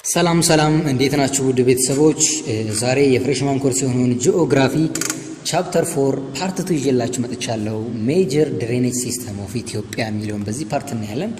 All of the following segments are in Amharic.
ሰላም ሰላም፣ እንዴት ናችሁ ውድ ቤተሰቦች? ዛሬ የ freshman course የሆነውን geography chapter 4 part 2 ይዤላችሁ መጥቻለሁ። Major drainage system of Ethiopia የሚለውን በዚህ part እናያለን።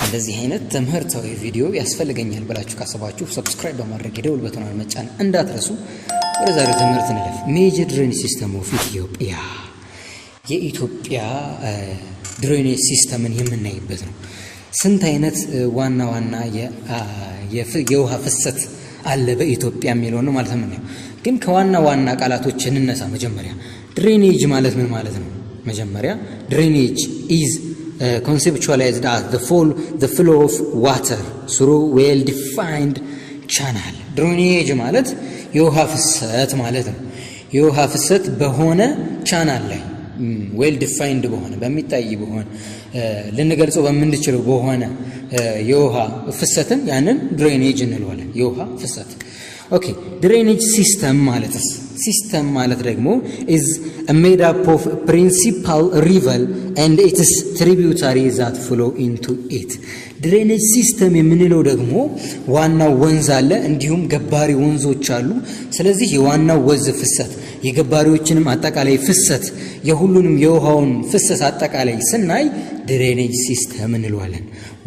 እንደዚህ አይነት ትምህርታዊ ቪዲዮ ያስፈልገኛል ብላችሁ ካሰባችሁ subscribe በማድረግ የደውል button ኗን መጫን እንዳትረሱ። ወደ ዛሬው ትምህርት እንለፍ። Major drainage system of Ethiopia፣ የኢትዮጵያ drainage system ን የምናይበት ነው። ስንት አይነት ዋና ዋና የውሃ ፍሰት አለ በኢትዮጵያ የሚለው ነው ማለት ነው። ግን ከዋና ዋና ቃላቶች እንነሳ። መጀመሪያ drainage ማለት ምን ማለት ነው? መጀመሪያ drainage is conceptualized as the flow of water through well defined channel። Drainage ማለት የውሃ ፍሰት ማለት ነው። የውሃ ፍሰት በሆነ ቻናል ላይ፣ well defined በሆነ፣ በሚታይ በሆነ፣ ልንገልጸው በምንችለው በሆነ የውሃ ፍሰትን ያንን drainage እንለዋለን። የውሃ ፍሰት። Okay, drainage system ማለትስ? System ማለት ደግሞ is made up of principal river and its tributary that flow into it። Drainage system የምንለው ደግሞ ዋናው ወንዝ አለ፣ እንዲሁም ገባሪ ወንዞች አሉ። ስለዚህ የዋናው ወንዝ ፍሰት፣ የገባሪዎችንም አጠቃላይ ፍሰት፣ የሁሉንም የውሃውን ፍሰት አጠቃላይ ስናይ drainage system እንለዋለን።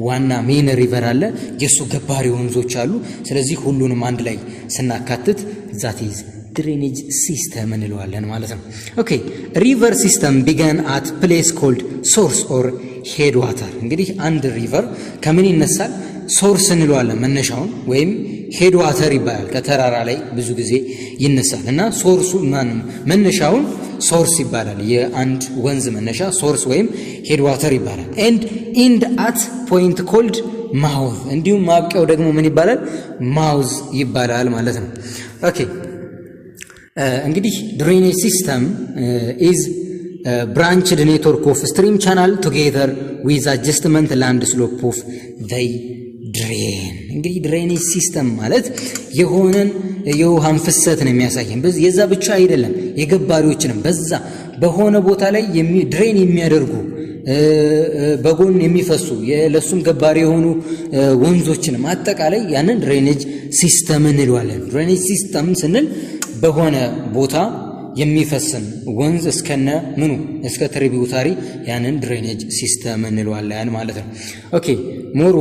ዋና main river አለ፣ የእሱ ገባሪ ወንዞች አሉ። ስለዚህ ሁሉንም አንድ ላይ ስናካትት that is drainage system እንለዋለን ማለት ነው። Okay, river system began at place called source or head water። እንግዲህ አንድ river ከምን ይነሳል? Source እንለዋለን መነሻውን፣ ወይም head water ይባላል። ከተራራ ላይ ብዙ ጊዜ ይነሳል እና source ኡ መነሻውን source ይባላል። የአንድ ወንዝ መነሻ source ወይም head water ይባላል። And end at point called mouth፣ እንዲሁም ማብቂያው ደግሞ ምን ይባላል? Mouth ይባላል ማለት ነው። Okay, እንግዲህ drainage system is branched network of stream channel together with adjustment land slope of they drain። እንግዲህ drainage system ማለት የሆነን የውሃን ፍሰት ነው የሚያሳየን። የዛ ብቻ አይደለም፣ የገባሪዎችንም በዛ በሆነ ቦታ ላይ drain የሚያደርጉ፣ በጎን የሚፈሱ፣ ለሱም ገባሪ የሆኑ ወንዞችንም አጠቃላይ ያንን drainage system እንለዋለን። Drainage system ስንል በሆነ ቦታ የሚፈስን ወንዝ እስከነ ምኑ፣ እስከ tributary ያንን drainage system እንለዋለን ማለት ነው። Okay, more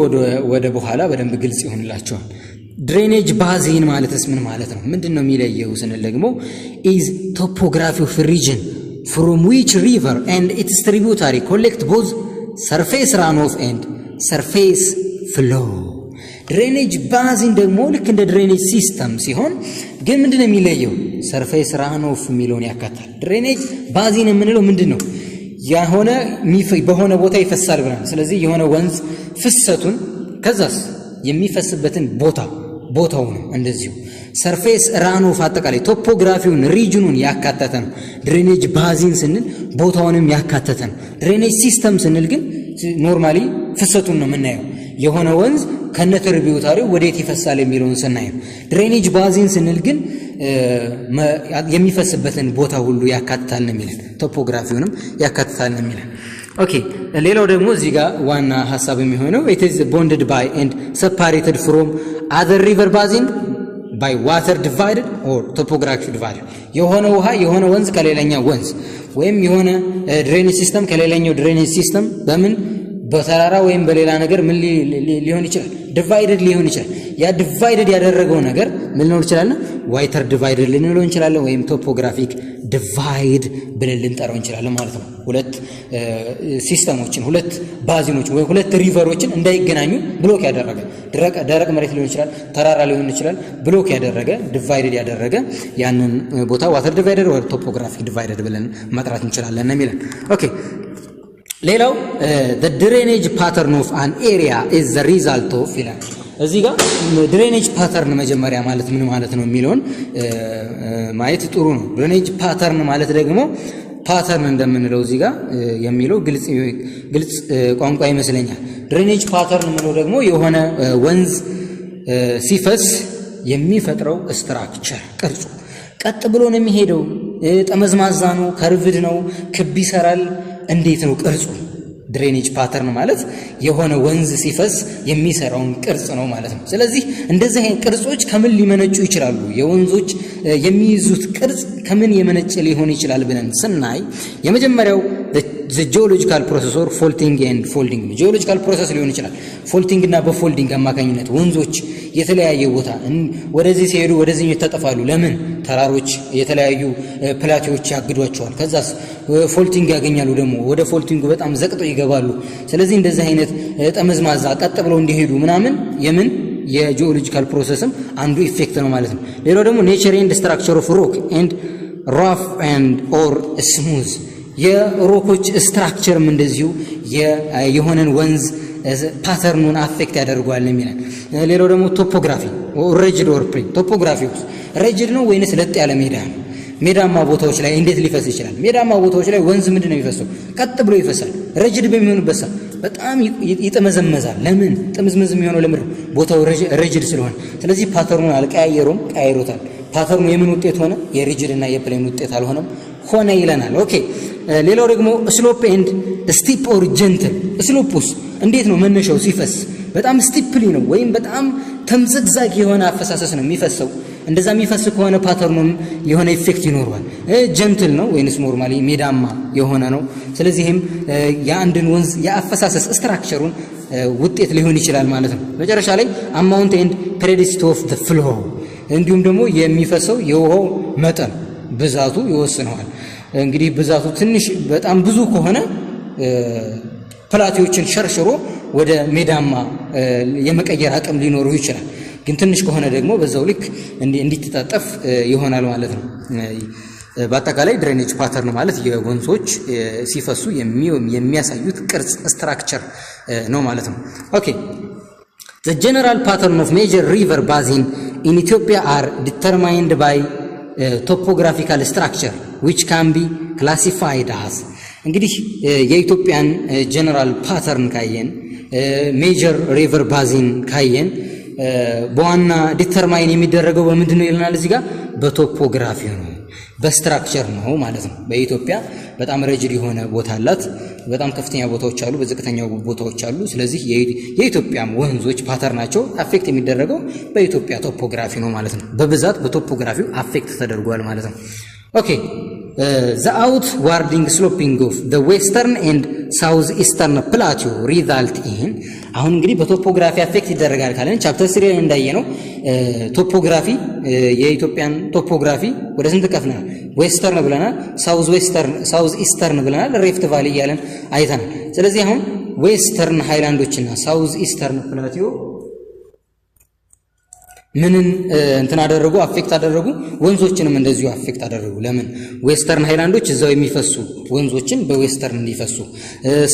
ወደ በኋላ በደንብ ግልጽ ይሆንላችኋል። Drainage basin ማለትስ ምን ማለት ነው? ምንድን ነው የሚለየው ስንል ደግሞ is topography of region from which river and its tributary collect both surface runoff and surface flow። Drainage basin ደግሞ ልክ እንደ drainage system ሲሆን ግን ምንድን ነው የሚለየው? Surface runoff የሚለውን ያካታል። Drainage basin የምንለው ምንድን ነው? የሆነ በሆነ ቦታ ይፈሳል ብለናል። ስለዚህ የሆነ ወንዝ ፍሰቱን፣ ከዛስ የሚፈስበትን ቦታ፣ ቦታውንም እንደዚሁ surface runoff አጠቃላይ topography ውን region ኑን ያካተተ ነው። Drainage basin ስንል ቦታውንም ያካተተ ነው። Drainage system ስንል ግን normally ፍሰቱን ነው የምናየው። የሆነ ወንዝ ከነ tributary ው ወዴት ይፈሳል የሚለውን ስናየው። Drainage basin ስንል ግን የሚፈስበትን ቦታ ሁሉ ያካትታል ነው የሚለን። Topography ውንም ያካትታል ነው የሚለን። Okay, ሌላው ደግሞ እዚህ ጋር ዋና ሀሳብ የሚሆነው it is bounded by and separated from other river basin by water divided or topographic divided። የሆነ ውሃ፣ የሆነ ወንዝ ከሌላኛው ወንዝ ወይም የሆነ drainage system ከሌላኛው drainage system በምን፣ በተራራ ወይም በሌላ ነገር ምን ሊሆን ይችላል? Divided ሊሆን ይችላል። ያ divided ያደረገው ነገር ምን ሊሆን ይችላል? Water divided ልንለው እንችላለን፣ ወይም topographic divide ብለን ልንጠራው እንችላለን ማለት ነው። ሁለት system ኦችን፣ ሁለት basin ኦችን ወይ ሁለት river ኦችን እንዳይገናኙ block ያደረገ፣ ደረቅ መሬት ሊሆን ይችላል፣ ተራራ ሊሆን ይችላል። Block ያደረገ፣ divided ያደረገ ያንን ቦታ water divided ወይ topographic divided ብለን መጥራት እንችላለን ነው የሚለን። Okay, ሌላው the drainage pattern of an area is the result of ይላል። እዚህ ጋር drainage pattern መጀመሪያ ማለት ምን ማለት ነው የሚለውን ማየት ጥሩ ነው። Drainage pattern ማለት ደግሞ pattern እንደምንለው እዚህ ጋር የሚለው ግልጽ ቋንቋ ይመስለኛል። Drainage pattern የምንለው ደግሞ የሆነ ወንዝ ሲፈስ የሚፈጥረው structure፣ ቅርጹ ቀጥ ብሎ ነው የሚሄደው፣ ጠመዝማዛ ነው፣ curved ነው፣ ክብ ይሰራል፣ እንዴት ነው ቅርጹ? Drainage pattern ማለት የሆነ ወንዝ ሲፈስ የሚሰራውን ቅርጽ ነው ማለት ነው። ስለዚህ እንደዚህ አይነት ቅርጾች ከምን ሊመነጩ ይችላሉ? የወንዞች የሚይዙት ቅርጽ ከምን የመነጨ ሊሆን ይችላል ብለን ስናይ የመጀመሪያው geological process or faulting and folding ነው። Geological process ሊሆን ይችላል። Faulting እና በ folding አማካኝነት ወንዞች የተለያየ ቦታ ወደዚህ ሲሄዱ ወደዚህ ይታጠፋሉ። ለምን? ተራሮች፣ የተለያዩ plateau ዎች ያግዷቸዋል። ከዛስ faulting ያገኛሉ። ደግሞ ወደ faulting ኡ በጣም ዘቅጠው ይገባሉ። ስለዚህ እንደዚህ አይነት ጠመዝማዛ ቀጥ ብለው እንዲሄዱ ምናምን የምን የ geological process ም አንዱ effect ነው ማለት ነው። ሌላው ደግሞ nature and structure of rock and rough and or smooth፣ የ rock ኦች structure ም እንደዚሁ የሆነን ወንዝ pattern ኑን affect ያደርገዋል የሚለን። ሌላው ደግሞ topography፣ ridge or plain። Topography ውስጥ ridge ነው ወይንስ ለጥ ያለ ሜዳ ነው? ሜዳማ ቦታዎች ላይ እንዴት ሊፈስ ይችላል? ሜዳማ ቦታዎች ላይ ወንዝ ምንድን ነው የሚፈሰው? ቀጥ ብሎ ይፈሳል። Ridge በሚሆንበት ሰዓት በጣም ይጠመዘመዛል። ለምን ጥምዝምዝ የሚሆነው ለምንድን ነው? ቦታው ridge ስለሆነ። ስለዚህ pattern ኑን አልቀያየሩም፣ ቀያይሮታል። Pattern ኑ የምን ውጤት ሆነ? የ ridge እና የ plain ውጤት አልሆነም ሆነ ይለናል። Okay፣ ሌላው ደግሞ slope and steep or gentle slope ኡስ እንዴት ነው? መነሻው ሲፈስ በጣም steeply ነው ወይም በጣም ተምዘግዛግ የሆነ አፈሳሰስ ነው የሚፈሰው። እንደዛ የሚፈስ ከሆነ pattern ኑም የሆነ effect ይኖረዋል። Gentle ነው ወይንስ normally ሜዳማ የሆነ ነው? ስለዚህም የአንድን ወንዝ የአፈሳሰስ structure ሩን ውጤት ሊሆን ይችላል ማለት ነው። መጨረሻ ላይ amount and periodicity of the flow፣ እንዲሁም ደግሞ የሚፈሰው የውሃው መጠን ብዛቱ ይወስነዋል። እንግዲህ ብዛቱ ትንሽ በጣም ብዙ ከሆነ plateau ዎችን ሸርሽሮ ወደ ሜዳማ የመቀየር አቅም ሊኖረው ይችላል። ግን ትንሽ ከሆነ ደግሞ በዛው ልክ እንዲተጣጠፍ ይሆናል ማለት ነው። በአጠቃላይ drainage pattern ማለት የወንዞች ሲፈሱ የሚያሳዩት ቅርጽ structure ነው ማለት ነው። Okay, the general pattern of major river basin in Ethiopia are determined by topographical structure, which can be classified as። እንግዲህ የኢትዮጵያን general pattern ካየን፣ major river basin ካየን በዋና determine የሚደረገው በምንድን ነው ይለናል እዚህ ጋር፣ በ topography ነው፣ በ structure ነው ማለት ነው። በኢትዮጵያ በጣም ረጅም የሆነ ቦታ አላት። በጣም ከፍተኛ ቦታዎች አሉ፣ በዝቅተኛ ቦታዎች አሉ። ስለዚህ የኢትዮጵያም ወንዞች pattern ናቸው affect የሚደረገው በኢትዮጵያ topography ነው ማለት ነው። በብዛት በ topography ው affect ተደርጓል ማለት ነው። Okay, the outwarding sloping of the western and south eastern plateau result in። አሁን እንግዲህ በ topography affect ይደረጋል ካለን chapter 3 ላይ እንዳየነው topography የኢትዮጵያን topography ወደ ስንት ከፍለናል? Western ብለናል፣ south western፣ south eastern ብለናል፣ rift valley እያለን አይተናል። ስለዚህ አሁን western highland ኦችና south eastern plateau ምንን እንትን አደረጉ? Affect አደረጉ። ወንዞችንም እንደዚሁ affect አደረጉ። ለምን? Western highland ኦች እዛው የሚፈሱ ወንዞችን በ western እንዲፈሱ፣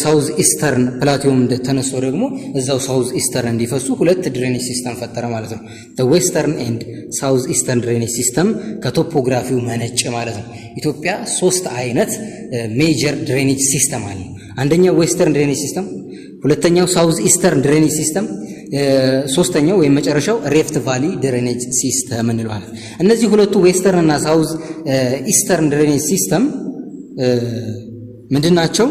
south eastern plateau ም ተነስቶ ደግሞ እዛው south eastern እንዲፈሱ ሁለት drainage system ፈጠረ ማለት ነው። Western and south eastern drainage system ከ topography ው መነጨ ማለት ነው። ኢትዮጵያ ሶስት አይነት major drainage system አለ። አንደኛው western drainage system፣ ሁለተኛው south eastern drainage system፣ ሶስተኛው ወይም መጨረሻው rift valley drainage system እንለዋለን። እነዚህ ሁለቱ western እና south eastern drainage system ምንድን ናቸው?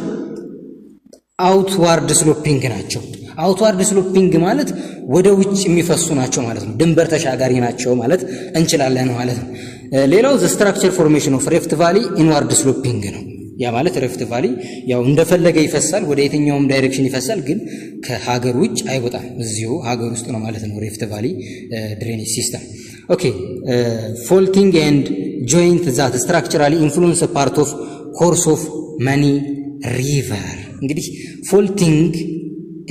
Outward sloping ናቸው። Outward sloping ማለት ወደ ውጭ የሚፈሱ ናቸው ማለት ነው። ድንበር ተሻጋሪ ናቸው ማለት እንችላለን ማለት ነው። ሌላው the structure formation of rift valley inward sloping ነው። ያ ማለት rift valley ያው እንደፈለገ ይፈሳል፣ ወደ የትኛውም direction ይፈሳል፣ ግን ከሀገር ውጭ አይወጣም። እዚሁ ሀገር ውስጥ ነው ማለት ነው rift valley drainage system። Okay, faulting and joint that structurally influence part of course of many river። እንግዲህ faulting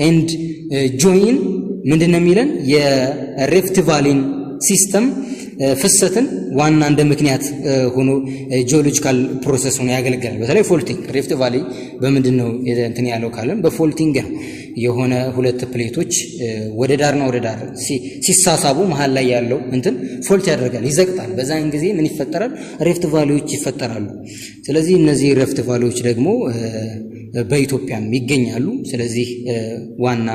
and join ምንድን ነው የሚለን? የ rift valley ን system ፍሰትን ዋና እንደ ምክንያት ሆኖ geological process ሆኖ ያገለግላል። በተለይ faulting፣ rift valley በምንድን ነው እንትን ያለው ካለን በ faulting ነው። የሆነ ሁለት plate ኦች ወደ ዳርና ወደ ዳር ሲሳሳቡ መሀል ላይ ያለው እንትን fault ያደርጋል፣ ይዘቅጣል። በዛን ጊዜ ምን ይፈጠራል? Rift valley ዎች ይፈጠራሉ። ስለዚህ እነዚህ rift valley ዎች ደግሞ በኢትዮጵያም ይገኛሉ። ስለዚህ ዋና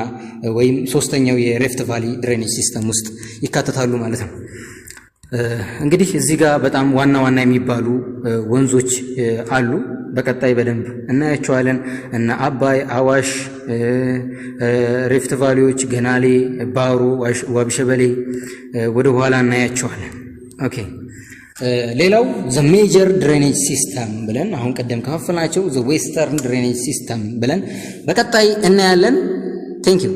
ወይም ሶስተኛው የ rift valley drainage system ውስጥ ይካተታሉ ማለት ነው። እንግዲህ እዚህ ጋር በጣም ዋና ዋና የሚባሉ ወንዞች አሉ። በቀጣይ በደንብ እናያቸዋለን። እነ አባይ፣ አዋሽ፣ Rift Valley ዎች፣ ገናሌ፣ ባሮ፣ ዋቢሸበሌ ወደ ኋላ እናያቸዋለን። Okay፣ ሌላው the major drainage system ብለን አሁን ቀደም ከፋፈልናቸው the western drainage system ብለን በቀጣይ እናያለን። Thank you.